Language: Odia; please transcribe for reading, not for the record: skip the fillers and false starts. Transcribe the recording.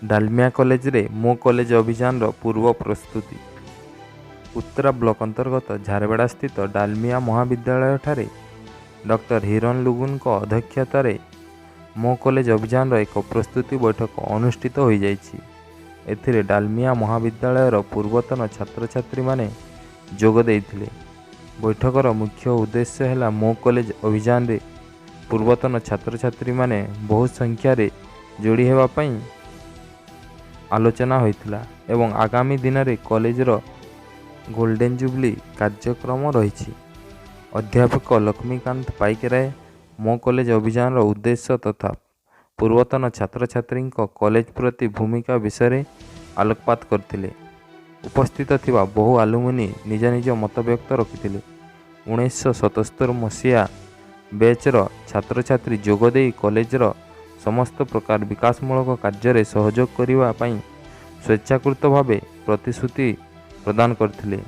ଡାଲମିଆ କଲେଜରେ ମୋ କଲେଜ ଅଭିଯାନର ପୂର୍ବ ପ୍ରସ୍ତୁତି। ଉତ୍ତରା ବ୍ଲକ ଅନ୍ତର୍ଗତ ଝାରବେଡ଼ାସ୍ଥିତ ଡାଲମିଆ ମହାବିଦ୍ୟାଳୟଠାରେ ଡକ୍ଟର ହିରନ ଲୁଗୁନଙ୍କ ଅଧ୍ୟକ୍ଷତାରେ ମୋ କଲେଜ ଅଭିଯାନର ଏକ ପ୍ରସ୍ତୁତି ବୈଠକ ଅନୁଷ୍ଠିତ ହୋଇଯାଇଛି। ଏଥିରେ ଡାଲମିଆ ମହାବିଦ୍ୟାଳୟର ପୂର୍ବତନ ଛାତ୍ରଛାତ୍ରୀମାନେ ଯୋଗ ଦେଇଥିଲେ। ବୈଠକର ମୁଖ୍ୟ ଉଦ୍ଦେଶ୍ୟ ହେଲା ମୋ କଲେଜ ଅଭିଯାନରେ ପୂର୍ବତନ ଛାତ୍ରଛାତ୍ରୀମାନେ ବହୁ ସଂଖ୍ୟାରେ ଯୋଡ଼ି ହେବା ପାଇଁ ଆଲୋଚନା ହୋଇଥିଲା ଏବଂ ଆଗାମୀ ଦିନରେ କଲେଜର ଗୋଲ୍ଡେନ୍ ଜୁବଲି କାର୍ଯ୍ୟକ୍ରମ ରହିଛି। ଅଧ୍ୟାପକ ଲକ୍ଷ୍ମୀକାନ୍ତ ପାଇକରାୟ ମୋ କଲେଜ ଅଭିଯାନର ଉଦ୍ଦେଶ୍ୟ ତଥା ପୂର୍ବତନ ଛାତ୍ରଛାତ୍ରୀଙ୍କ କଲେଜ ପ୍ରତି ଭୂମିକା ବିଷୟରେ ଆଲୋକପାତ କରିଥିଲେ। ଉପସ୍ଥିତ ଥିବା ବହୁ ଆଲୁମିନି ନିଜ ନିଜ ମତବ୍ୟକ୍ତ ରଖିଥିଲେ। 1977 ମସିହା ବ୍ୟାଚ୍ର ଛାତ୍ରଛାତ୍ରୀ ଯୋଗଦେଇ କଲେଜର ସମସ୍ତ ପ୍ରକାର ବିକାଶମୂଳକ କାର୍ଯ୍ୟରେ ସହଯୋଗ କରିବା ପାଇଁ ସ୍ୱେଚ୍ଛାକୃତ ଭାବେ ପ୍ରତିଶ୍ରୁତି ପ୍ରଦାନ କରିଥିଲେ।